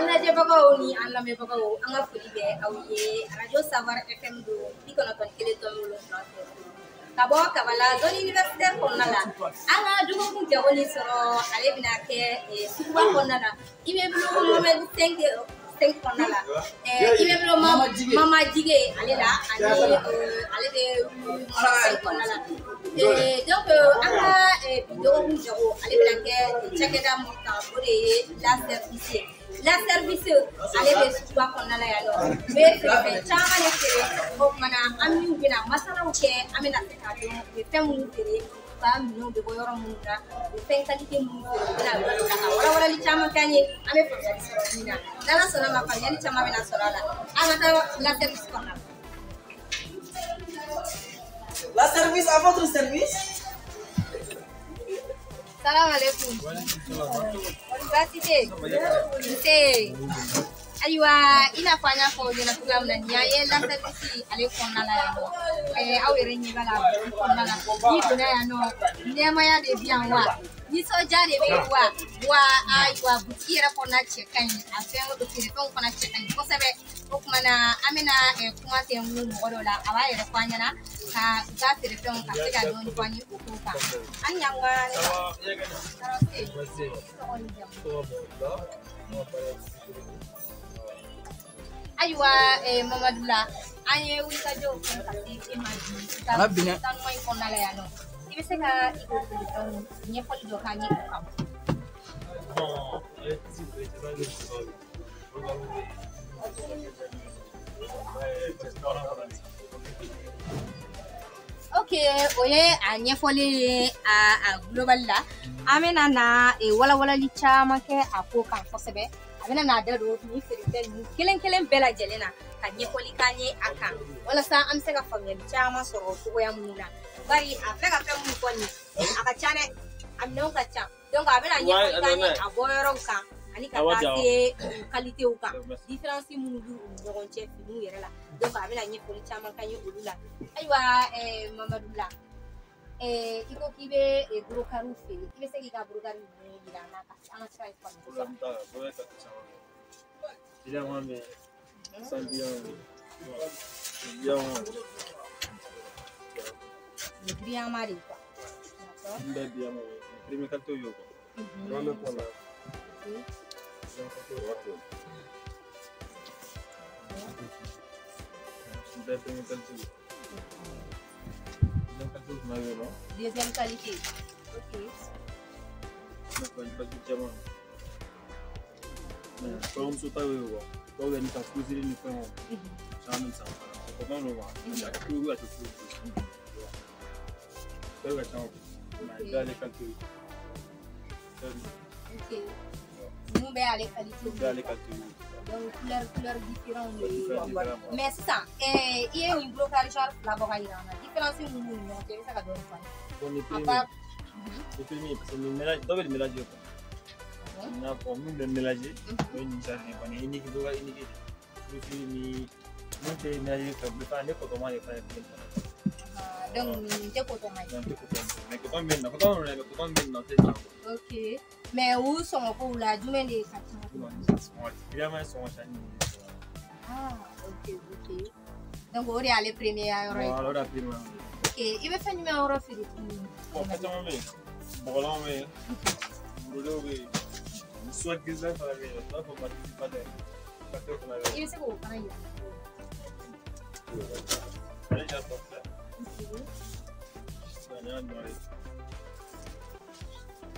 An lajɛbagaw ni an lamɛnbagaw, an ka foli bɛ aw ye. Radio Savoir FM don, 91.7 ka bɔ Kabala, zone universitaire kɔnɔna la. An ka dɔgɔkun jago ni sɔrɔ, ale bɛna kɛ suguba kɔnɔna la, immeuble Mohamed 5 kɔnɔna la, immeuble Mama Jige ale la, ani ale bɛ Mohamed 5 kɔnɔna la. Donc an ka bi dɔgɔkun jago, ale bɛna kɛ cakɛda mun kan, o de ye La Service ye. La Service, ale bɛ suguba kɔnɔna la yan nɔ, u bɛ feerefɛn caman de feere. O kumana an n'u bɛna masalaw kɛ, an bɛna se k'a dɔn u bɛ fɛn minnu feere, u ka minɛnw bɛ bɔ yɔrɔ minnu na, u bɛ fɛn qualité minnu feere. U bɛna bila ka walawalali caman k'an ye, an bɛ faamuyali sɔrɔ min na. N'Ala sɔnna ma, faamuyali caman bɛna sɔrɔ a la. An ka taa La Service kɔnɔna la. La Service à votre service. Salam alaikum. Baasi tɛ yen? Nse. Ayiwa, i n'a fɔ an y'a fɔ aw ɲɛna cogoya min na, nin y'an ye La Service ale kɔnɔna la yan nɔ. Aw yɛrɛ ɲɛ b'a la kɔnɔna la. N'i donna yan nɔ, nɛɛmaya de bɛ yan wa, nisɔndiya de bɛ yen wa, wa ayiwa, butigi yɛrɛ kɔnɔna cɛ ka ɲi, a fɛn feerefɛnw fana cɛ ka ɲi kosɛbɛ. O tuma na, an bɛna kuma tɛnku mɔgɔ dɔ la, a b'a yɛrɛ fɔ an ɲɛna ka u ka feerefɛnw ka se ka dɔɔni fɔ an ye o kow kan. An ɲankuma ne ba. Tɔɔrɔ tɛ yen. I tɔgɔ ni jamu? Ayiwa, Mamadu la, an ye wulikajɔw kɛ ka se e ma bi i ka sanuya in kɔnɔna la yan nɔ. I bɛ se ka i ko feerefɛnw ɲɛfɔli dɔ k'an ye o kan? Bon, ale tisi feere cɛ bɛ sɔrɔ Ok, o ye a ɲɛfɔlen ye a global la. An bɛna na walawalali caman kɛ a ko kan kosɛbɛ. A bɛna n'a da don nin feerefɛn ninnu kelen kelen bɛɛ lajɛlen na ka ɲɛfɔli k'an ye a kan, walasa an bɛ se ka faamuyali caman sɔrɔ cogoya minnu na. Bari a filɛ ka fɛn minnu fɔ nin ye, a ka ca dɛ, a minɛnw ka ca. Donc a bɛna ɲɛfɔli k'an ye a bɔyɔrɔw kan, ani ka taa se qualitéw kan, différence minnu b'u ni ɲɔgɔn cɛ finiw yɛrɛ la. Donc a bɛna ɲɛfɔli caman k'an ye olu la. Ayiwa, Mamadu la, i ko k'i bɛ brocart feere, i bɛ se k'i ka brocart ninnu yira an na ka an ka se ka faamuya? Bɛ yen, san biyan bɛ yen, Nin girinyama de quoi? N bɛɛ biyan bɛ yen, premier qualité y'o quoi. Bɛɛ premier qualité ye. Deuxième qualité fana bɛ yen nɔ. Deuxième qualité. Ok. I n'a fɔ basi caman. Mais kɔɲɔmuso ta bɛ yen quoi. Dɔw bɛ nin ta furusiri ni fɛnw. Caman bɛ san fana. Coton don quoi. A tɛ kuluku, a tɛ kuluku. Bɛɛ ka ca quoi. Mais bɛɛ y'ale qualité ye. Ok. Ninnu bɛɛ y'ale qualité ye. Bɛɛ y'ale qualité ye. Donc couleur différent de ye. Couleur différent. Mais sisan, i ye nin brocart genre fila bɔ ka yira an na. Différence min b'u ni ɲɔgɔn cɛ, i bɛ se ka dɔɔni fɔ an ye? Bon, ni À premier, part ni premier, parce que ni mélange, dɔw bɛ nin mélanger quoi. I n'a fɔ min bɛ mélanger, o ye nin genre de kɔni unique, dɔ ka unique de. Furusiri ni min tɛ mélanger fɛ, bɛ fana ne coton de fana ye kelen fana. Donc nin tɛ coton ye? Non, tɛ coton ye. Mais coton bɛ yen nɔ, coton yɛrɛ, mais coton bɛ yen nɔ, tɛ ca quoi. Ok. Mais u sɔngɔkow la, jumɛn de ka ca? Sɔngɔ, vraiment sɔngɔ ca ni. Ah, ok. Donc o de y'ale premier ya yɔrɔ ye. Voilà, o de y'a premier. Ok, i bɛ fɛn jumɛn yɔrɔ feere tuguni? Bon, fɛn caman bɛ yen. Bɔgɔlanw bɛ yen, burulenw bɛ yen, soit grisin fana bɛ yen, i b'a fɔ matisi patɛ, patɛ fana bɛ I yen. bɛ se k'o fana yira? Ale ja tɔ filɛ. Nin y'a ɲɔ ye.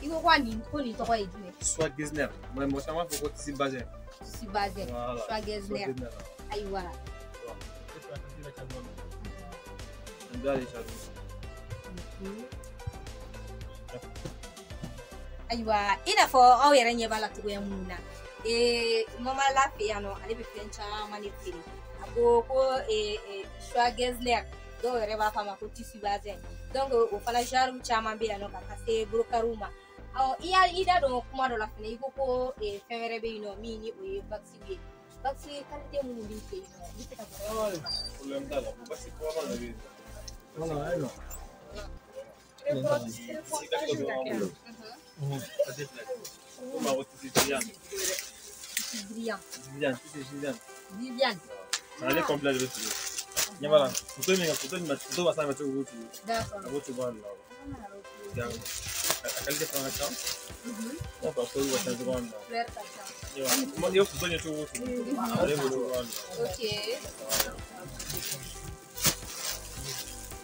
I ko nin ko nin tɔgɔ ye jumɛn? Soit Getzner. Mais mɔgɔ caman b'a fɔ ko tissu bazin. Tissu bazin. Voilà. Soit Getzner. Ayiwa. Nin bɛɛ y'ale genre. Ayiwa, i n'a fɔ aw yɛrɛ ɲɛ b'a la cogoya minnu na, Mamala fɛ yan nɔ, ale bɛ fɛn caman de feere. A ko ko soit Getzner, dɔw yɛrɛ b'a fɔ a ma ko tissu bazin. Donc o fana genre caman bɛ yan nɔ ka taa se brocartw ma. Ɔ, i y'a i da don kuma dɔ la fɛnɛ, i ko ko fɛn wɛrɛ bɛ yen nɔ min ni o ye wax ye. Wax qualité minnu b'i fɛ yen nɔ, i bɛ se ka dɔ fɔ? Problème t'a la. Wax kɔrɔ de bɛ yen. Voilà, ayiwa. Tissu qualité dɔ b'an bolo. Komi a ko tissu brillant. Tissu brillant. Viviane. Viviane, c'est Viviane. Viviane. C'est un complet de tout. Voilà. Photo mais photo photo va ça va tout. D'accord. Va tout voir là. La qualité fana ka ca. On va faire va ça voir là. Fleur ka ca. Moi yo photo ni tout. Allez vous voir. OK.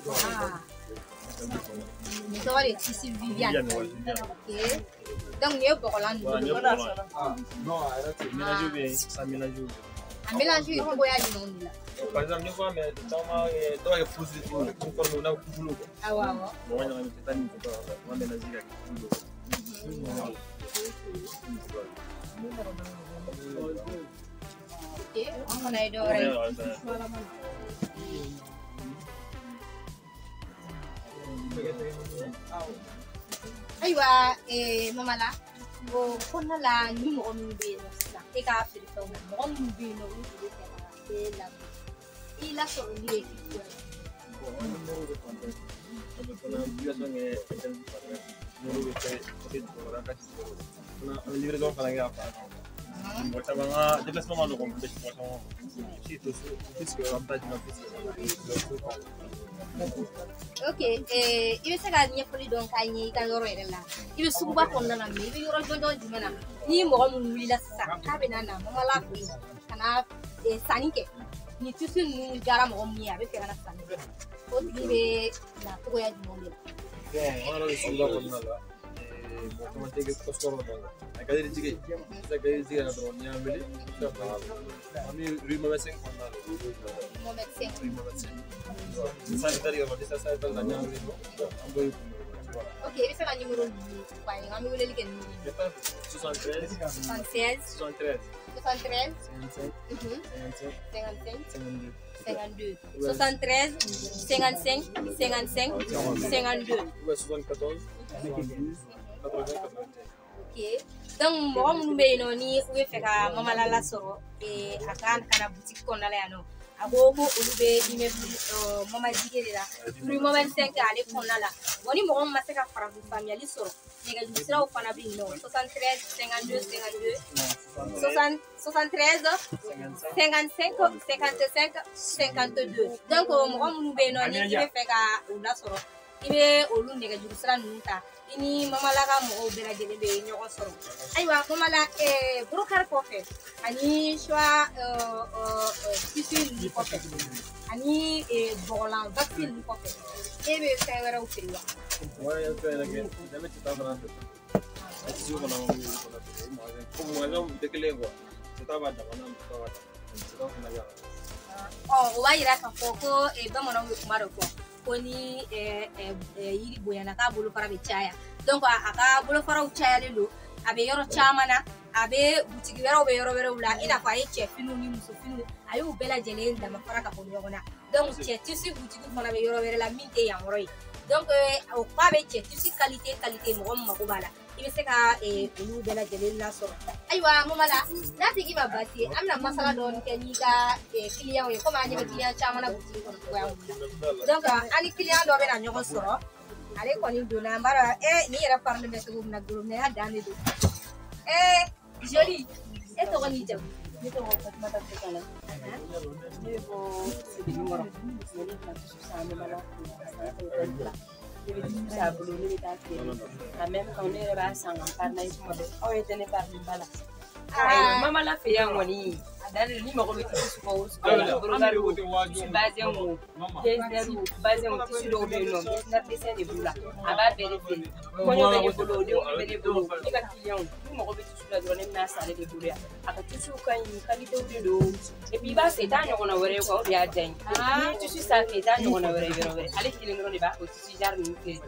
Ah. Tɔgɔ de tissu Viviane. Ok. Donc nin ye bɔgɔlan ninnu. Mélange bɛ yen, sans mélange bɛ yen. A mélange ye cogoya jumɛnw de la? Par exemple, ni ko a mɛ caman dɔw ye furu siri kun n'a kukulu quoi. Awɔ awɔ. Mɔgɔ ɲagami tɛ taa nin tɛ taa ma mélange ka kɛ kukulu. Ok, an fana ye dɔ wɛrɛ ye. Ayiwa Mamala, o kɔnɔna la ni mɔgɔ minnu bɛ yen nɔ sisan e k'a feere fɛnw na mɔgɔ minnu bɛ yen nɔ olu tun bɛ fɛ ka e lamɛn i lasɔrɔli ye cogoya ye. Bon, an numéro bɛ fan bɛɛ. An bɛ fana livraison kɛ fan bɛɛ. Numéro bɛ kɛ côté jukɔrɔ an ka ci jukɔrɔ. Fana an bɛ livraison fana kɛ a fan kan. Mɔgɔ caman ka déplacement ma nɔgɔn mɔgɔ caman. Si to so, i tɛ sigiyɔrɔ an bɛ taa d'i ma i tɛ sigiyɔrɔ. Ok, i bɛ se ka ɲɛfɔli dɔn k'a ɲɛ i ka yɔrɔ yɛrɛ la. I bɛ suguba kɔnɔna na mɛ i bɛ yɔrɔ jɔnjɔn jumɛn na? Ni mɔgɔ min wulila sisan k'a bɛ na Mamala fɛ yen ka na sanni kɛ ni tissu ninnu diyara mɔgɔ min ye a bɛ fɛ ka na sanni kɛ o tigi bɛ na cogoya jumɛn de la? Bon, an yɛrɛ bɛ suguba kɔnɔna la. Mɔgɔ caman tɛ kɛ kɔsɔrɔ dɔ la. A ka di jigi ye. Sisan ka di jigi la dɔrɔn n'i y'an wele, i bɛ se ka baara la. An bɛ rue Mohamed 5 kɔnɔna la. Mohamed 5. Rue Mohamed 5. Sisan i taara yɔrɔ sisan i taara n'i y'an wele dɔrɔn an b'o ye. Ok, i bɛ se ka numéro ninnu fɔ an ye an bɛ weleli kɛ ninnu ye. 73 76 73 73 55 55 55 52 52 73 55 55 52 ou 74 72 80 81. Ok, donc mɔgɔ minnu bɛ yen nɔ ni u bɛ fɛ ka Mamala lasɔrɔ a ka na boutique kɔnɔna la yan nɔ a ko ko olu bɛ immeuble Mamajige de la rue Mohamed 5 ale kɔnɔna la. Bon, ni mɔgɔ min ma se ka farafin faamuyali sɔrɔ nɛgɛjuru siraw fana bɛ yen nɔ 73 52 52 73 55 55 52. Donc mɔgɔ minnu bɛ yen nɔ ni i bɛ fɛ ka u lasɔrɔ i bɛ olu nɛgɛjuru sira ninnu ta i ni Mamala ka mɔgɔw bɛɛ lajɛlen bɛ ɲɔgɔn sɔrɔ. Ayiwa Mamala, brocart kɔfɛ ani choix tissu ninnu kɔfɛ ani bɔgɔlan vaccin ninnu kɔfɛ e bɛ fɛn wɛrɛw feere wa? Ouais, fɛn wɛrɛ kɛ ne bɛ cɛta fana fɛ. A tissu fana bɛ fana feere. Ko magasin tɛ kelen ye quoi. Cɛta b'a dama na muso b'a dama. Cɛta fana bɛ yan. Ɔ o b'a yira k'a fɔ ko bamananw bɛ kuma dɔ fɔ ko ni yiri bonyana k'a bolofara bɛ caya. Donc a ka bolofaraw cayalen don a bɛ yɔrɔ caman na a bɛ butigi wɛrɛw bɛ yɔrɔ wɛrɛw la i n'a fɔ a ye cɛfiniw ni musofiniw a y'u bɛɛ lajɛlen damafara ka bɔ ɲɔgɔn na. Donc cɛ tissu butigi fana bɛ yɔrɔ wɛrɛ la min tɛ yan yɔrɔ ye. Donc o k'a bɛ cɛ tissu qualité qualité mɔgɔ min mako b'a la i bɛ se ka olu bɛɛ lajɛlen lasɔrɔ. Ayiwa Mamala, n'a tigi ma baasi ye an bɛna masala dɔɔni kɛ n'i ka client ye komi an ɲɛ bɛ client caman na butigi kɔnɔ cogoya min na. Donc an ni client dɔ bɛna ɲɔgɔn sɔrɔ ale kɔni donna an b'a dɔn nin yɛrɛ parilen bɛ cogo min na gorobinɛya dan de don. Joli, e tɔgɔ n'i jamu? Ne tɔgɔ Fatumata Fekala. Ne bɛ bɔ Sebenikɔrɔ. Ne bɛ na tissu san Mamala fɛ yen san kalo 12. Ne bɛ tissu san a bolo ne bɛ taa feere. En même temps ne yɛrɛ b'a san ka n pari n'a ye tuma bɛɛ. Aw yɛrɛ tɛ ne parilen ba la. Mamala fɛ yan kɔni a dan de don ni mago bɛ tissu sugu o sugu la brocart o tissu bazin o getzner o bazin o tissu dɔw bɛ yen nɔ getzner dessin de b'u la a b'a bɛɛ de feere. Kɔɲɔ bɛ ne bolo denw bɛ ne bolo ne ka client n'u mago bɛ tissu la dɔrɔn ne bɛna san ale de bolo yan a ka tissu ka ɲi qualité de don et puis i b'a san i t'a ɲɔgɔnna wɛrɛ ye quoi o de y'a diya n ye n'i ye tissu san fɛ i t'a ɲɔgɔnna wɛrɛ ye yɔrɔ wɛrɛ ale kelen dɔrɔn de b'a o tissu genre ninnu feere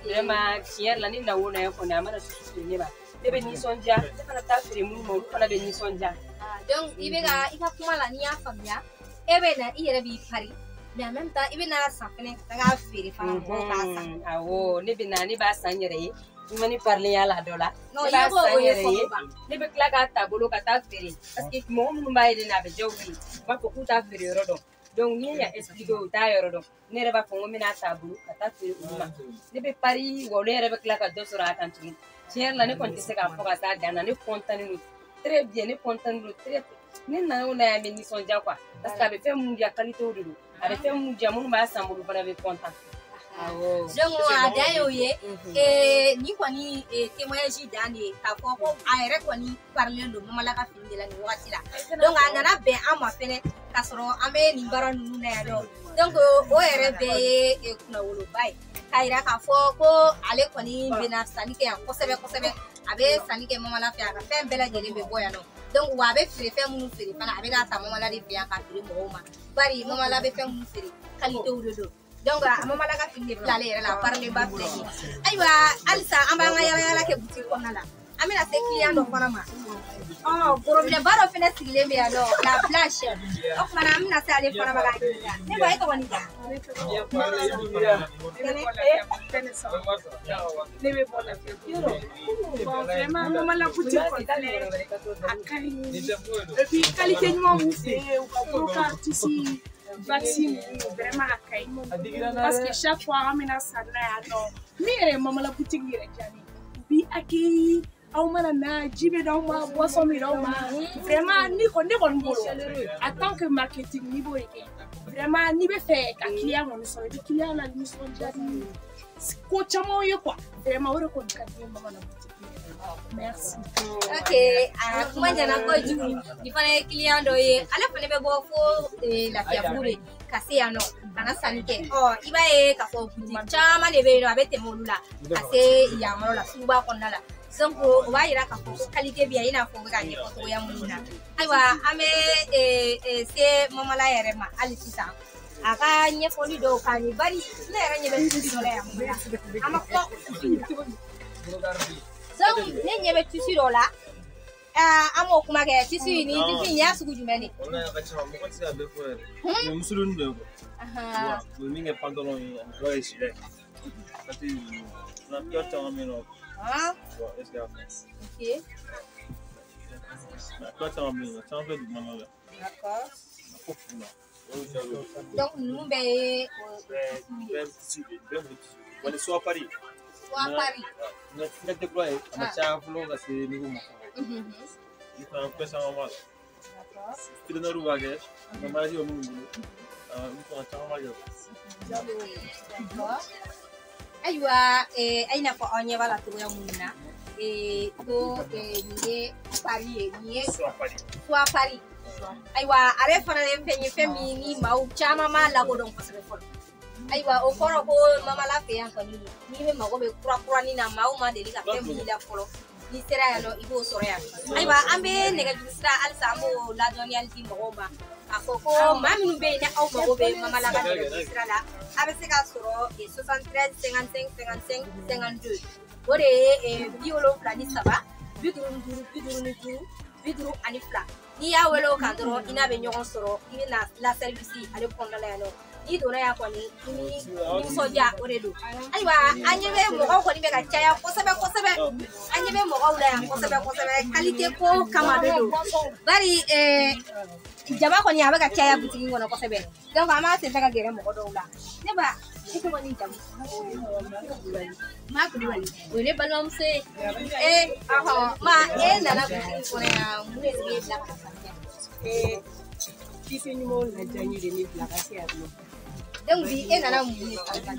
vraiment tiɲɛ yɛrɛ la ne na o na kɔni a mana tissu feere ne ma ne bɛ nisɔndiya ne fana bɛ taa feere minnu ma olu fana bɛ nisɔndiya. Donc i bɛ ka i ka kuma la n'i y'a faamuya e bɛ na i yɛrɛ b'i pari mais en même temps i bɛ na san fɛnɛ ka taga feere fana mɔgɔw k'a san. Awɔ ne bɛ na ne b'a san n yɛrɛ ye n ma ne parilen y'a la dɔ la. Non ne i b'a b'o san n o yɛrɛ ɲɛfɔ ye ban. Ne bɛ tila k'a ta bolo ka taa feere parce que mɔgɔ minnu b'a ye ne na a bɛ diya u ye u b'a fɔ k'u t'a feere yɔrɔ dɔn. Donc n'i ye yan expliquer u t'a yɔrɔ dɔn ne yɛrɛ b'a fɔ n ko n bɛna ta a bolo ka taa feere olu ma ne bɛ pari wa ne yɛrɛ bɛ tila ka dɔ sɔrɔ a kan tuguni tiɲɛ yɛrɛ la ne kɔni tɛ se k'a fɔ ka s'a dan na ne kɔntannen don. Très bien, ne content don très. Ne nana o na yan bɛ nisɔndiya quoi. Parce que a bɛ fɛn minnu di yan qualité de don. A bɛ fɛn minnu di yan minnu b'a san bolo fana bɛ content. Awɔ. Donc a dan y'o ye. Nin kɔni témoignage dan de ye k'a fɔ ko a yɛrɛ kɔni parilen don Mamala ka fini de la nin wagati la. Donc a nana bɛn an ma fɛnɛ k'a sɔrɔ an bɛ nin baara ninnu na yan nɔ. Donc o yɛrɛ bɛɛ ye kunnawoloba ye. K'a yira k'a fɔ ko ale kɔni bɛna sanni kɛ yan kosɛbɛ kosɛbɛ. A bɛ sanni kɛ Mamala fɛ, a ka fɛn bɛɛ lajɛlen bɛ bɔ yan nɔ. Donc wa a bɛ feere fɛn minnu feere fana, a bɛ n'a ta Mamala de fɛ yan k'a feere mɔgɔw ma. Bari Mamala bɛ fɛn minnu feere qualité de don. Donc a Mamala ka fini de filɛ ale yɛrɛ la, a parilenba filɛ nin ye. Ayiwa halisa an b'an ka yala yala kɛ boutique kɔnɔna la. An bɛna se client dɔ fana ma. Gorobinɛba dɔ fana sigilen bɛ yan nɔ, la blanche. O tuma na an bɛna se ale fana ma k'a ɲininka. Ne ba e tɔgɔ ni jamu? Ne bɛ bɔ Lafiyabugu. Bon vraiment Mamala boutique kɔni filɛ a ka ɲi et puis qualité ɲuman b'u fɛ yen, u ka brocart tissu vaccine ninnu vraiment a ka ɲi parce que chaque fois an bɛna san na yan nɔ min yɛrɛ ye Mamala boutique yɛrɛ diya ne ye, u b'i accueillir aw mana na ji bɛ d'aw ma boisson bɛ d'aw ma vraiment ni kɔni ne kɔni bolo en tant que marketing n'i b'o de kɛ vraiment n'i bɛ fɛ ka client kɔni sɔrɔ i bɛ client la nisɔndiya ni ko camanw ye quoi vraiment o de kɔni ka di ne ye Mamala boutique yɛrɛ. Merci. Ok, a kuma ɲɛna kojugu. Nin fana ye client dɔ ye, ale fana bɛ bɔ fo Lafiyabugu de ka se yan nɔ ka na sanni kɛ. I b'a ye k'a fɔ boutique caman de bɛ yen nɔ, a bɛ tɛmɛ olu la ka se yan yɔrɔ la suguba kɔnɔna la. Donc o b'a yira k'a fɔ ko qualité bɛ yan i n'a fɔ u bɛ k'a ɲɛfɔ cogoya minnu na. Ayiwa an bɛ se Mamala yɛrɛ ma hali sisan. A ka ɲɛfɔli dɔw k'an ye bari ne yɛrɛ ɲɛ bɛ tissu dɔ la yan Mamala. An ma kuma tissu la. Donc ne ɲɛ bɛ tissu dɔ la. An b'o kuma kɛ tissu in ni tissu in y'a sugu jumɛn de? Walayi a ka ca mɔgɔ tɛ se ka bɛɛ fɔ yɛrɛ. Mais musuluni dɔ ye quoi. U bɛ min kɛ pantalon ye ani dɔw ye gilet. Parce que na couleur caman bɛ yen nɔ. Est-ce que y'a faamu? Ok. Na couleur caman bɛ yen nɔ, caman filɛ dugumana la. D'accord. Fo kun na. Donc ninnu bɛɛ ye bɛɛ tissu de ye, bɛɛ b'o tissu. Wa ni soie Paris. Soie Paris. Nka tɛ kura ye, a ma caya fɔlɔ ka se niveau ma fɔlɔ. Ni fana couleur caman b'a la. Partenaire b'a kɛ, nka mariage bɛ minnu bolo, olu fana caman b'a kɛ. D'accord. Ayiwa a i n'a fɔ aw ɲɛ b'a la cogoya minnu na ko nin ye Paris ye, nin ye Soie Paris. Soie Paris. Ayiwa ale fana ye fɛn ye fɛn min ni maaw caman m'a lakodɔn kosɛbɛ fɔlɔ. Ayiwa o kɔrɔ ko Mamala fɛ yan kɔni n'i bɛ mago bɛ kura kuranin na maaw ma deli ka fɛn min la fɔlɔ n'i sera yan nɔ i b'o sɔrɔ yan. Ayiwa an bɛ nɛgɛjuru sira halisa an b'o ladɔnniyali di mɔgɔw ma k'a fɔ ko maa minnu bɛ yen ni aw mago bɛ Mamala ka nɛgɛjuru sira la a bɛ se k'a sɔrɔ 73 55 55 52 o de ye 73 55 55 52. N'i y'a wele o kan dɔrɔn i n'a bɛ ɲɔgɔn sɔrɔ i bɛ na la service ale kɔnɔna la yan nɔ. N'i donna yan kɔni i ni nisɔndiya o de don. Ayiwa an ɲɛ bɛ mɔgɔw kɔni bɛ ka caya kosɛbɛ kosɛbɛ. An ɲɛ bɛ mɔgɔw la yan kosɛbɛ kosɛbɛ qualité ko kama de don. Bari jaba kɔni a bɛ ka caya butigi kɔnɔ kosɛbɛ. Donc an b'a senfɛ ka gɛrɛ mɔgɔ dɔw la. Ne ba e tɔgɔ ni jamu? Ma Kulubali. O ye ne balimamuso ye. Ma e nana butigi kɔnɔ yan mun de ye bila ka na sanni kɛ? Tissu ɲumanw ladiya n ye de ne bila ka se yan nɔ. Donc bi e nana mun de san?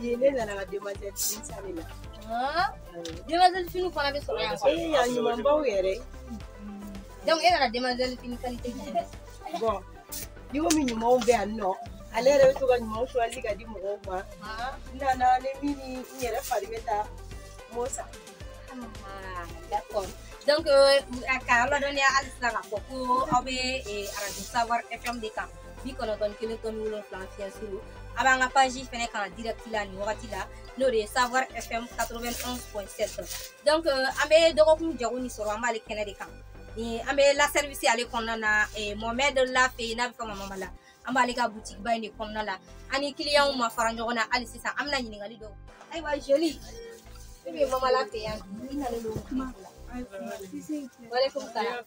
Bi ne nana ka demoiselle fini san de la. Demoiselle finiw fana bɛ sɔrɔ yan quoi. Yan ɲumanbaw yɛrɛ. Donc e nana demoiselle fini qualité jumɛn? Bon ni ko min ɲumanw bɛ yan nɔ, ale yɛrɛ bɛ to ka ɲumanw choisi ka di mɔgɔw ma. N nana ni min ni n yɛrɛ fari bɛ taa n b'o san. D'accord. Donc k'a ladɔnniya halisa k'a fɔ ko aw bɛ arajo Savoir FM de kan 91.7 fiɲɛ suru. A b'an ka page fɛnɛ kan direct la nin wagati la n'o de ye Savoir FM 91.7. Donc an bɛ dɔgɔkun jago ni sɔrɔ an b'ale kɛnɛ de kan. An bɛ la service ale kɔnɔna na Mohamed Lafe n'a bɛ fɔ ma Mamala. An b'ale ka boutique ba in de kɔnɔna la. An ni client ma fara ɲɔgɔn na hali sisan an bɛna ɲininkali dɔw. Ayiwa Jolie, ne bɛ Mamala fɛ yan i nalen don kuma la. Walekum salam.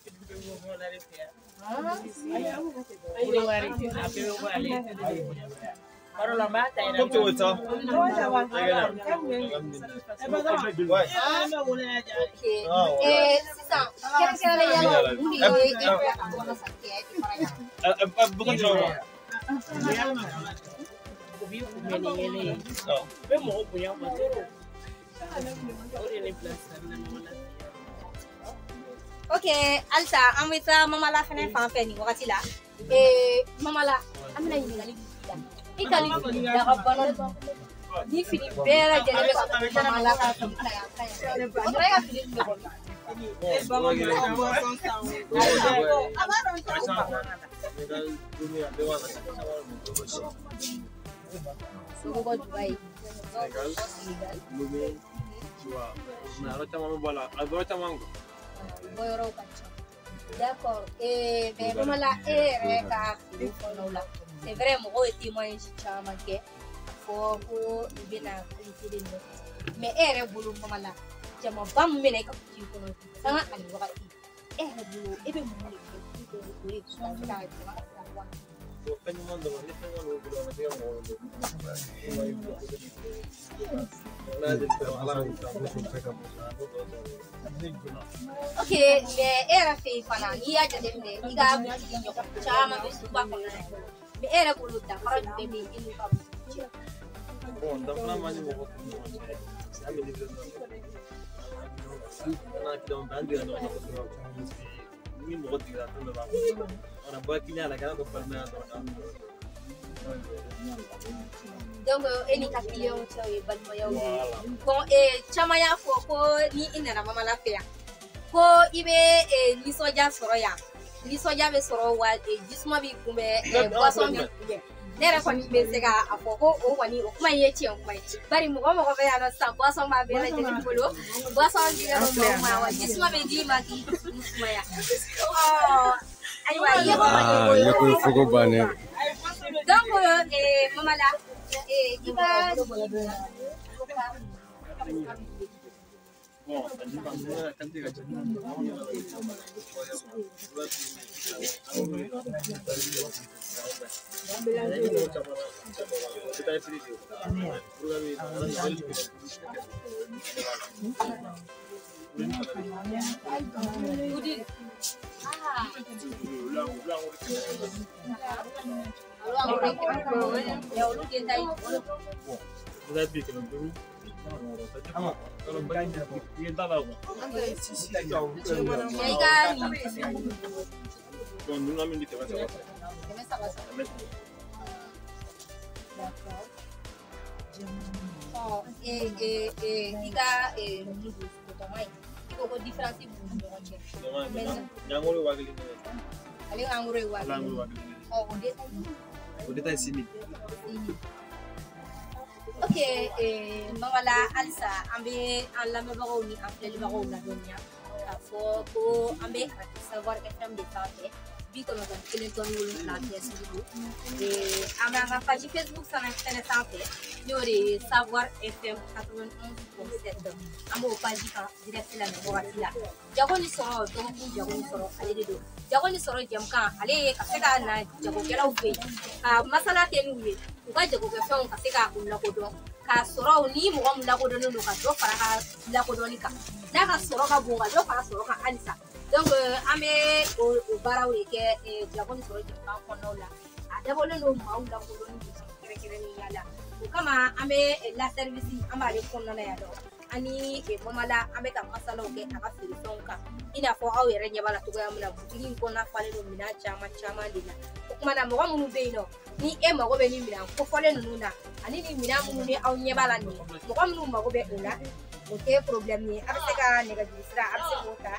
Ok. Sisan Sisan kɛrɛnkɛrɛnnenya la mun de ye e bila ka to ka sanni kɛ i fara yan? U b'i kunbɛn ni yɛlɛ ye. U bɛ mɔgɔ bonya quoi trop. O de ye ne bila sanni na Mamala. Ok, halisa an bɛ taa Mamala fɛnɛ fan fɛ nin wagati la. Mamala, an bɛna ɲininkali k'i la. I ka nin fini dagabana ni fini bɛɛ lajɛlen bɛ ka bɔ Mamala ka fini ta yan ka yan. O tuma e ka fini tun bɛ bɔ min? U bɛ bɔ Dubayi. Sénégal. Bɔ yɔrɔw ka ca. D'accord. Mais Mamala, e yɛrɛ ka feere kɔnɔnaw la, c'est vrai mɔgɔw ye témoignage caman kɛ fɔ ko i bɛna qualité de nɔfɛ. Mais e yɛrɛ bolo Mamala, jamaba min bɛ na e ka boutique kɔnɔ sanga ani wagati, e yɛrɛ bolo e bɛ mun de kɛ pour que o de ka se ka jama ka se ka bɔ a la? Fɛn ɲuman dɔrɔn ni fɛn ɲuman b'o bolo a ma se ka mɔgɔ Ok, mais e yɛrɛ fɛ yen fana n'i y'a jateminɛ i ka butigi ɲɔgɔn caman bɛ suguba kɔnɔna na, mais e yɛrɛ bolo danfara jumɛn bɛ e n'u ka butigi cɛ? Bon, danfara b'an ni mɔgɔ tɔw ni ɲɔgɔn cɛ. Parce que an bɛ livraison kɛ. An n'a client an degera ɲɔgɔn na kosɛbɛ. Parce que ni mɔgɔ degera fɛn dɔ b'a kɔnɔ. On a bɔ client la kana to balimaya dɔrɔn. Donc e n'i ka client cɛ ye balimayaw ye. Bon, caman y'a fɔ ko ni i nana Mamala fɛ yan ko i bɛ nisɔndiya sɔrɔ yan, nisɔndiya bɛ sɔrɔ wa jisuma b'i kunbɛn, boisson b'i kunbɛn. Ne yɛrɛ kɔni bɛ se k'a fɔ ko o kɔni o kuma in ye tiɲɛ kuma ye, bari mɔgɔ mɔgɔ bɛ yan nɔ sisan boisson b'a bɛɛ lajɛlen bolo, boisson dilen don mɔgɔw ma wa jisuma bɛ d'i ma k'i dusukun sumaya. Ayiwa i ye ko kɔni ye ko foko bannen. Donc Mamala, i b'a Bon, ça dépend de la qualité de la I ka i ko différence b'u ni ɲɔgɔn cɛ. Ale ka angoro ye 1000. Ɔ o détail. O détail 6000. Ok, Mamala, halisa an bɛ an lamɛnbagaw ni an filɛlibagaw ladɔnniya k'a fɔ ko an bɛ Radio Savoir FM de sanfɛ 91.7 fiɲɛ sugu don. An bɛ an ka page Facebook fɛnɛ sanfɛ n'o de ye Savoir FM 91.7, an b'o page kan direct la nin wagati la. Jago ni sɔrɔ dɔgɔkun jago ni sɔrɔ ale de don. Jago ni sɔrɔ jɛmukan ale ye ka se ka na jagokɛlaw fɛ yen ka masala kɛ n'u ye, u ka jagokɛfɛnw ka se ka u lakodɔn, k'a sɔrɔ ni mɔgɔ min lakodɔnnen don ka dɔ fara ka lakodɔnni kan, n'a ka sɔrɔ ka bon ka dɔ fara sɔrɔ kan halisa. Donc an bɛ o baaraw de kɛ jago ni sɔrɔ jɛmukan kɔnɔnaw la. A dabɔlen don maaw lakodɔnni de kama kɛrɛnkɛrɛnnenya la. O kama an bɛ la service an b'ale kɔnɔna na yan nɔ. Ani Mamala an bɛ ka masalaw kɛ a ka feerefɛnw kan, i n'a fɔ aw yɛrɛ ɲɛ b'a la cogoya min na butigi in kɔnɔna falen don minɛn caman caman de la. O tuma na mɔgɔ minnu bɛ yen nɔ ni e mago bɛ nin minɛn kofɔlen ninnu na ani nin minɛn minnu ni aw ɲɛ b'a la nin ye, mɔgɔ minnu mago bɛ o la o tɛ problème ye. A bɛ se ka nɛgɛjuru sira a bɛ se k'o ta,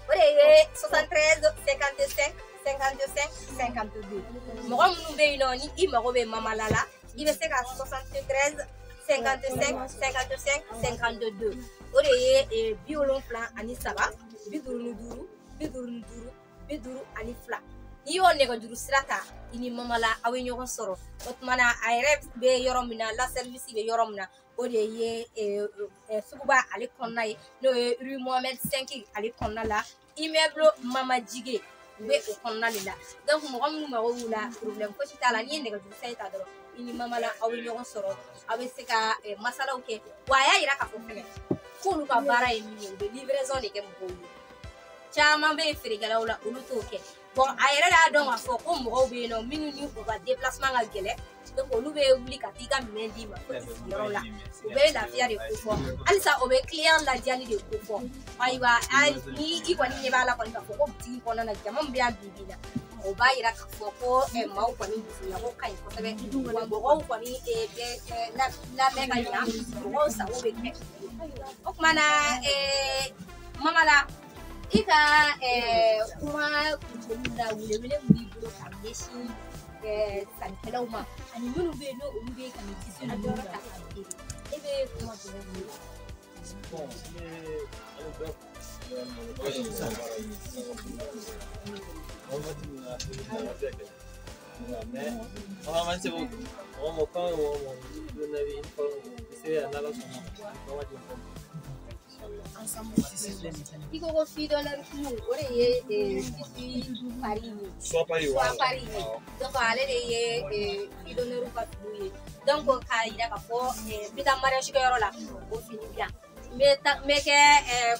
o de ye 73 55 55 52. Mɔgɔ minnu bɛ yen nɔ ni i mago bɛ Mamala la, i bɛ se ka 73 55 55 52, o de ye 73 55 55 52. N'i y'o nɛgɛjuru sira ta i ni Mamala aw ye ɲɔgɔn sɔrɔ. O tuma na a yɛrɛ bɛ yɔrɔ min na, la service bɛ yɔrɔ min na, o de ye suguba ale kɔnɔna ye, n'o ye rue Mohamed 5 ale kɔnɔna la, immeuble Mamajige u bɛ o kɔnɔna de la. Donc mɔgɔ minnu mago b'u la problème fosi t'a la, n'i ye nɛgɛjuru sira ta dɔrɔn i ni Mamala aw bɛ ɲɔgɔn sɔrɔ, aw bɛ se ka masalaw kɛ. Wa a y'a yira k'a fɔ fɛnɛ ko K'olu ka baara ye min ye, u bɛ livraison de kɛ mɔgɔw ye. Caman bɛ yen feerekɛlaw la, olu t'o kɛ. Bon, a yɛrɛ y'a dɔn k'a fɔ ko mɔgɔw bɛ yen nɔ minnu ni u ka déplacement ka gɛlɛn, donc olu bɛ wuli ka t'i ka minɛn d'i ma fo i sigiyɔrɔ la. U bɛ lafiya de kofɔ, halisa o bɛ client ladiyali de kofɔ. Ayiwa, ni i kɔni ɲɛ b'a la kɔni k'a fɔ ko butigi kɔnɔna na jama min bɛ yan bi bi in na, o b'a yira k'a fɔ ko maaw kɔni dusuɲago ka ɲi kosɛbɛ, wa mɔgɔw kɔni bɛ lamɛn ka ɲa, mɔgɔw sago bɛ kɛ. O tuma na, Mamala, i ka kuma kuncɛli la, welewele min b'i bolo ka ɲɛsin sannikɛlaw ma ani minnu bɛ yen n'olu bɛ ka nin tissu ninnu ta k'a feere, e bɛ kuma jumɛn f'u ye? Bon, an bɛ waati min na, mais an se mɔgɔ mɔgɔ kan mɔgɔ mɔgɔ bɛ uniforme se n'Ala sɔnna ma waati uniforme. I ko ko fille d'honneur finiw, o de ye tissu Paris ye. Soit Paris. Soit Paris ye. Donc ale de ye fille d'honneur ka finiw ye. Donc k'a yira k'a fɔ n bɛ taa mariage kɛyɔrɔ la, o fini bɛ yan. N bɛ kɛ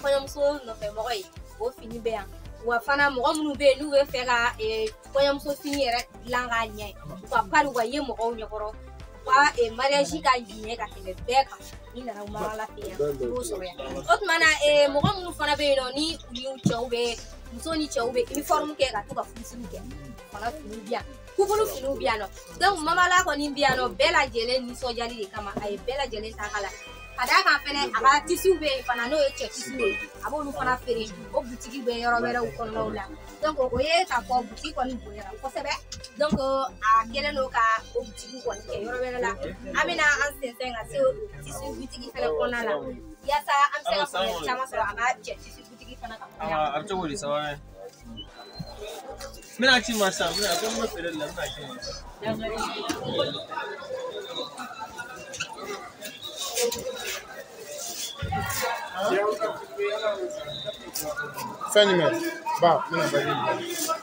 kɔɲɔmuso nɔfɛmɔgɔ ye, o fini bɛ yan. Wa fana mɔgɔ minnu bɛ yen n'u bɛ fɛ ka kɔɲɔmuso fini yɛrɛ dilan k'a ɲɛ, u ka pari u ka ye mɔgɔw ɲɛkɔrɔ, u ka mariage ka ɲɛ ka tɛmɛ bɛɛ kan, n'i nana Mamala fɛ yan, i b'o sɔrɔ yan. O tuma na, mɔgɔ minnu fana bɛ yen nɔ ni u ni cɛw bɛ, muso ni cɛw bɛ uniforme kɛ ka to ka furusiri kɛ, fana finiw bɛ yan, couple finiw bɛ yan nɔ. Donc Mamala kɔni bɛ yan nɔ bɛɛ lajɛlen nisɔndiyali de kama, a ye bɛɛ lajɛlen ta ka la. Ka d'a kan fɛnɛ, a ka tissu bɛ yen fana, n'o ye cɛ tissu ye, a b'olu fana feere, o butigi bɛ yɔrɔ wɛrɛw kɔnɔnaw la. Donc o ye k'a fɔ butigi kɔni bonyana kosɛbɛ. Donc a kɛlen don ka o butigi kɔni kɛ yɔrɔ wɛrɛ la. An bɛna an sɛnsɛn ka se o tissu butigi fɛnɛ kɔnɔna la, yaasa an bɛ se ka faamuyali caman sɔrɔ a ka cɛ tissu butigi fana kan. A bɛ cogo di, ça va bien? N bɛna ci ma sisan, n bɛna ko n bɛ feere de la, n bɛna ci ma sisan. Fɛn jumɛn ba n bɛna bagi bila.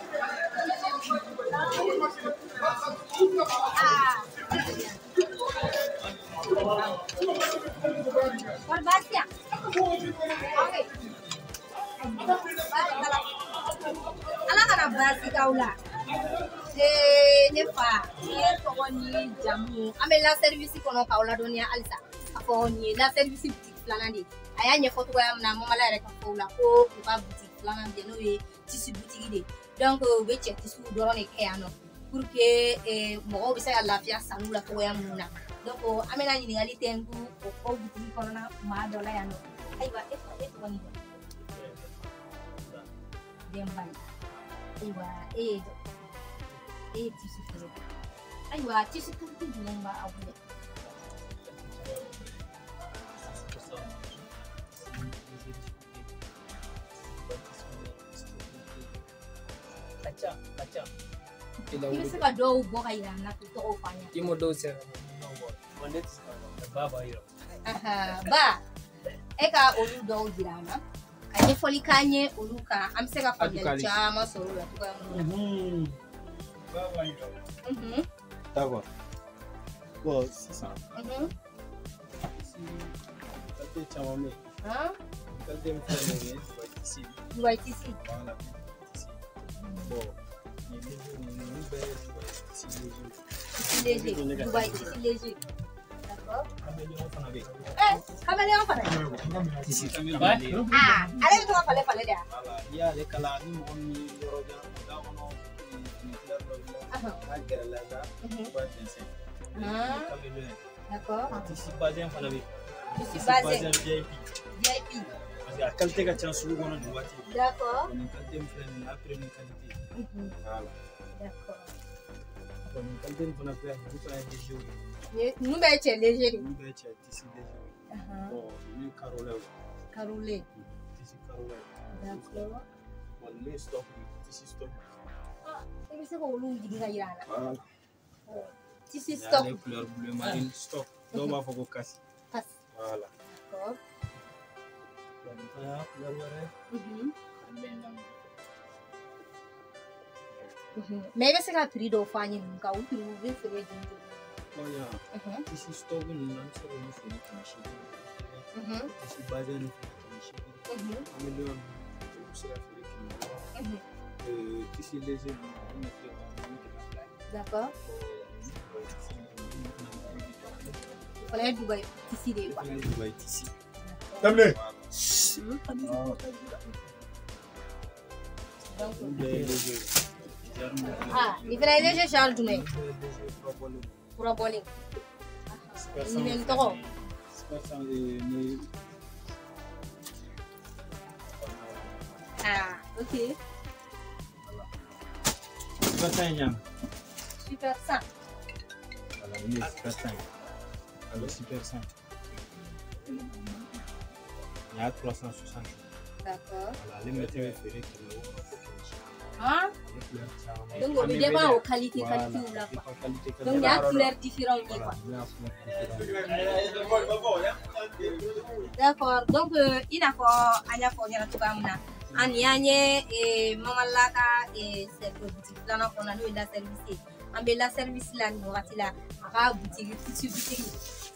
Ala kana baasi k'aw la. Ne fa, i ye tɔgɔ ni jamu, an bɛ la service kɔnɔ k'aw ladɔnniya halisa k'a fɔ nin ye la service boutique filanan de ye. A y'a ɲɛfɔ cogoya min na, Mamala yɛrɛ ka fɔ la ko u ka boutique filanan bɛ yen, n'o ye tissu boutique de ye. Donc u bɛ cɛ tissu dɔrɔn de kɛ yan nɔ pour que mɔgɔw bɛ se ka lafiya sanniw la cogoya minnu na. Donc an bɛna ɲininkali tɛnku o boutique kɔnɔna maa dɔ la yan nɔ. Ayiwa, e fa, e tɔgɔ ni jamu? Denba ye. Ayiwa, e ye e ye tissu feere. Ayiwa, tissu qualité jumɛn b'aw bolo? I bɛ se ka dɔw bɔ ka yira an na k'u tɔgɔw fɔ an ɲɛna. I m'o dɔw sɛbɛn. Ne tɛ se ka ba b'a yira. Ba, e ka olu dɔw jira an na ka ɲɛfɔli k'an ye olu kan, an bɛ se ka faamuyali caman sɔrɔ o la cogoya min na. Ba b'a yira. D'accord. Bon, sisan. Qualité caman bɛ yen. Qualité min filɛ nin ye, Dubaï tissu. Dubaï tissu. Voilà, tissu. Bon, ninnu bɛɛ ye Dubaï tissu léger. Tissu léger, Dubaï tissu léger. D'accord. Caméléon fana bɛ yen. Caméléon fana. Tissu caméléon. Ah, ale bɛ to ka falen falen de wa? Voilà, n'i y'ale kala, ni mɔgɔ min yɔrɔ jan, da kɔnɔ fini kila dɔ b'i la, n'a gɛrɛla i la, i b'a jɛnsɛn. Caméléon. D'accord. Tissu bazin fana bɛ yen. Tissu bazin. VIP. VIP. Parce que a qualité ka ca sugu kɔnɔ nin waati. D'accord. Nin qualité min filɛ nin ye, a premier qualité. Voilà. D'accord. Bon, nin qualité nin fana filɛ nin ye, ninnu fana ye léger ye. Ninnu bɛɛ ye cɛ léger de ye. Ninnu bɛɛ ye cɛ tissu léger ye. Bon, ninnu ye carreau ye. Carreau. Tissu carreau ye. D'accord. Bon, ninnu ye stock ye, tissu stock. Ah, i bɛ se k'olu jigin ka yira an na. Voilà. Tissu stock. Ale couleur bleu marine stock. Dɔw b'a fɔ ko kasi. Kasi. Voilà. D'accord. Bon, nin fana y'a couleur wɛrɛ ye. Mais i bɛ se ka prix dɔw fɔ an ye ninnu kan, u prix u bɛ feere joli joli? Bon, yan tissu stock ninnu, an bɛ se k'olu feere 800. Tissu bazin ni fɛnɛ 800. Caméléon olu bɛ se ka feere 600. Tissu léger ninnu olu mɛtiri bɛ 200 ye. D'accord. O fana ye Dubaï tissu de ye quoi. O fana ye Dubaï tissu. Daminɛ. Donc Olu bɛɛ ye léger. Ah, nin fana ye léger genre jumɛn ye? Fura bɔlen. Fura bɔlen. Super 100. Nin tɔgɔ? Super 100 ni. Ah, ok. Super 100 ye ɲa. Super 100. Voilà, nin ye super 100 ye. Alors super 100. Nin y'a 360. D'accord. Voilà, ale mɛtiri bɛ feere 600 fo 800. Ah, Ale couleur caman. donc o bɛ dépend o qualité Voilà, qualité la quoi. dépend qualité qualité. Donc nin y'a couleur différent ye Voilà, quoi. nin y'a couleur différent. D'accord. Donc i n'a fɔ an y'a fɔ aw ɲɛna cogoya min na, an nin y'an ye Mamala ka boutique filanan kɔnɔna n'o ye La Service ye. An bɛ La Service la nin wagati la, a ka boutique tissu boutique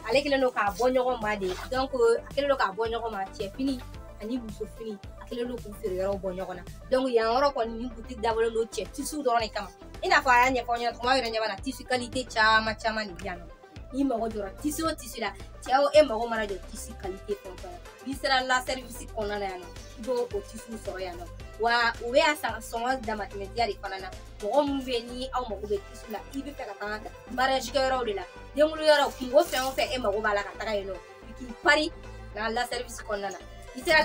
ale kɛlen don k'a bɔ ɲɔgɔn ma de. Donc a kɛlen don k'a bɔ ɲɔgɔn ma cɛ fini ani muso fini, a kɛlen don k'u feere yɔrɔw bɔ ɲɔgɔn na. Donc yan yɔrɔ kɔni nin boutique dabɔlen don cɛ tissu dɔrɔn de kama. I n'a fɔ a y'a ɲɛfɔ aw ɲɛna tuma aw yɛrɛ ɲɛ b'a la tissu qualité caman caman de bɛ yan nɔ. N'i mago jɔra tissu o tissu la, cɛ o e mago mana jɔ tissu qualité fɛn o fɛn na, n'i sera La Service kɔnɔna na yan nɔ, i b'o o tissu sɔrɔ yan nɔ. Wa u bɛ a san sɔngɔ damatɛmɛtiya de fana na. Mɔgɔ minnu bɛ yen ni aw mago bɛ tissu la, i bɛ fɛ ka taga mariage kɛyɔrɔw de la, denkundi yɔrɔw, kungo fɛn o fɛn e mago b'a la ka taga yen nɔ, i k'i pari na La Service kɔnɔna na. I sera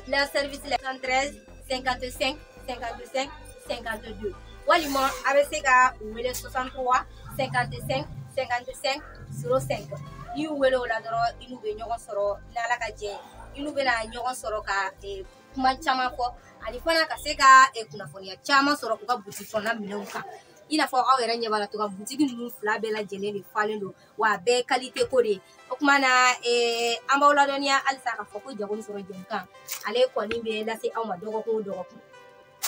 La Service la 113 55 55 52 walima a bɛ se ka u wele 63 55 55 05. N'i y'u wele o la dɔrɔn, i n'u bɛ ɲɔgɔn sɔrɔ n'Ala ka jɛ ye. I n'u bɛna ɲɔgɔn sɔrɔ ka kuma caman fɔ ani fana ka se ka kunnafoniya caman sɔrɔ u ka boutique kɔnɔna minɛnw kan. I n'a fɔ aw yɛrɛ ɲɛ b'a la cogoya min, boutique ninnu fila bɛɛ lajɛlen de falen don, wa a bɛɛ ye qualité ko de ye. O tuma na an b'aw ladɔnniya halisa k'a fɔ ko jago ni sɔrɔ jɛmukan ale kɔni bɛ lase aw ma dɔgɔkun o dɔgɔkun.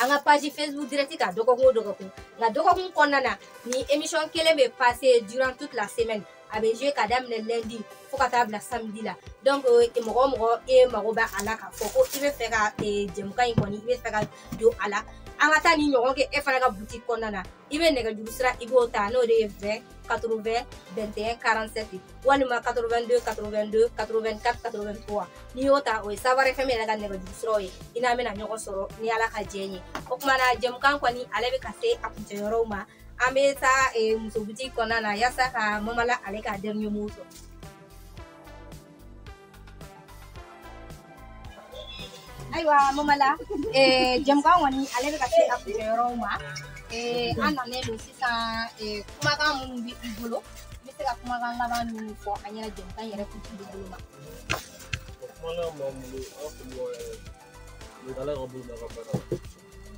An ka page Facebook direct kan dɔgɔkun o dɔgɔkun. Nka dɔgɔkun kɔnɔna na, ni émission kelen bɛ passer durant toute la semaine. A bɛ jouer ka daminɛ lundi fo ka taa bila samedi la. Donc mɔgɔ o mɔgɔ e mago b'a la k'a fɔ ko i bɛ fɛ ka jɛmukan in kɔni, i bɛ fɛ ka don a la, an ka taa ni ɲɔgɔn kɛ e fana ka boutique kɔnɔna na, i bɛ nɛgɛjuru sira i b'o ta, n'o de ye 20 80 21 47 walima 82 82 84 83. N'i y'o ta, o ye Savoir FM yɛrɛ ka nɛgɛjuru siraw ye. I n'an bɛna ɲɔgɔn sɔrɔ ni Ala ka jɛ ye. O tuma na jɛmukan kɔni ale bɛ ka se a kuncɛyɔrɔw ma. An bɛ taa muso boutique kɔnɔna na yaasa ka Mamala ale ka dernier mot sɔrɔ. Ayiwa Mamala, jɛmukan kɔni ale bɛ ka se a kuncɛyɔrɔw ma. An nanen don sisan, kumakan minnu bɛ i bolo, i bɛ se ka kumakan laban minnu fɔ an ɲɛna jɛmukan yɛrɛ kuncɛli bolo ma. Kumakan b'an bolo, an fɛ Ala ka bolo ka baara la.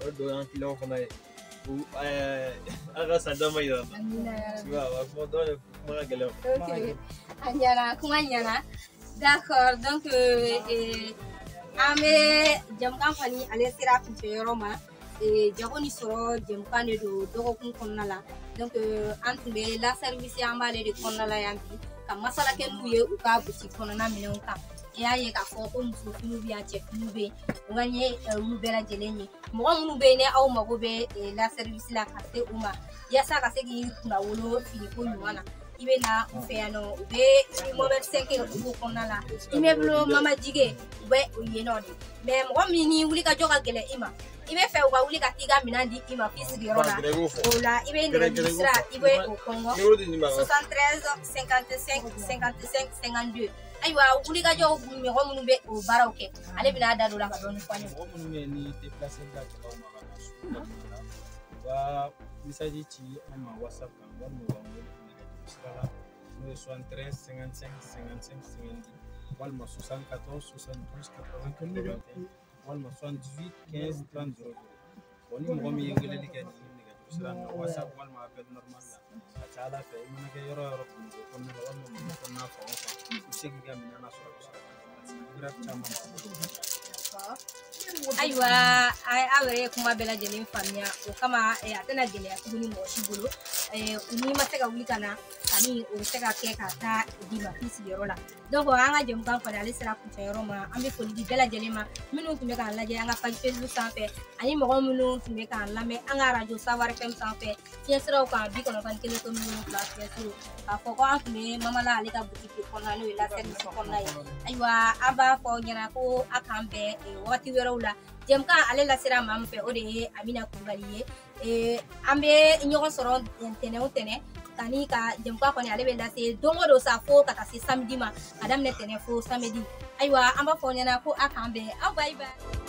O dɔ y'an client fana ye. Ala ka san dama yira an na. Amina ya Tu vois, wa kuma dɔrɔn de kuma ka gɛlɛn. Ok, a ɲɛna, kuma ɲɛna. D'accord, donc an bɛ jɛmukan kɔni ale sera kuncɛyɔrɔ ma. Jago ni sɔrɔ jɛmukan de don dɔgɔkun kɔnɔna la. Donc an tun bɛ La Service, an b'ale de kɔnɔna la yan bi ka masala kɛ n'u ye u ka boutique kɔnɔna minɛnw kan. I y'a ye k'a fɔ ko muso finiw bɛ yan, cɛ finiw bɛ yen, u ka ɲɛ olu bɛɛ lajɛlen ye. Mɔgɔ minnu bɛ yen ni aw mago bɛ La Service la ka se u ma yaasa ka se k'i kunna wolo finiko ɲuman na, i bɛ na u fɛ yan nɔ. U bɛ immeuble 5 u b'o kɔnɔna la, immeuble Mama Jige u bɛ yen nɔ de. Mais mɔgɔ min ni wuli ka jɔ ka gɛlɛn i ma, i bɛ fɛ u ka wuli ka t'i ka minɛn di i ma f'i sigiyɔrɔ la, o la i bɛ nɛgɛjuru sira i bɛ o kɔngɔ 73 55 55 52. Ayiwa wulikajɔ mɔgɔ minnu bɛ o baaraw kɛ, ale bɛna a da don la ka dɔɔni fɔ an ye. Mɔgɔ minnu bɛ yen ni déplacé ka gɛlɛn u ma ka na sugu kɔnɔna la, u ka message ci an ma WhatsApp kan walima u k'an wele nɛgɛjuru sira la, n'o ye 73 55 55 50 walima 74 72 80 81 walima 78 15 30 00. Bon, ni mɔgɔ min ye weleli kɛ nin nɛgɛjuru sira in na WhatsApp walima appel normal la, a ka ca Ala fɛ i mana kɛ yɔrɔ o yɔrɔ Bamakɔ kɔnɔna la walima Mali kɔnɔna fan o fan, i bɛ se k'i ka minɛn lasɔrɔ ka sɔrɔ ka déplacer. Grave caman b'an bolo. Ayiwa aw yɛrɛ ye kuma bɛɛ lajɛlen faamuya, o kama a tɛna gɛlɛya tuguni mɔgɔ si bolo. N'i ma se ka wuli ka na ani o bɛ se ka kɛ ka taa d'i ma f'i sigiyɔrɔ la. Donc an ka jɛmukan kɔni ale sera kuncɛyɔrɔ ma. An bɛ foli di bɛɛ lajɛlen ma minnu tun bɛ k'an lajɛ an ka page Facebook sanfɛ ani mɔgɔ minnu tun bɛ k'an lamɛn an ka radio Savoir FM sanfɛ fiɲɛ siraw kan 91.7 fiɲɛ siraw k'a fɔ ko an tun bɛ Mamala ale ka boutique kɔnɔna n'o ye la service kɔnɔna ye. Ayiwa an b'a fɔ aw ɲɛna ko a k'an bɛn wagati wɛrɛw la. Jɛmukan ale lasera maa min fɛ o de ye Amina Kulubali ye. An bɛ ɲɔgɔn sɔrɔ ntɛnɛn o ntɛnɛn ani ka jɛmukan kɔni ale bɛ lase don o don sa fo ka taa se samedi ma ka daminɛ tɛnɛn fo samedi. Ayiwa an b'a fɔ aw ɲɛna ko a k'an bɛn aw bye bye.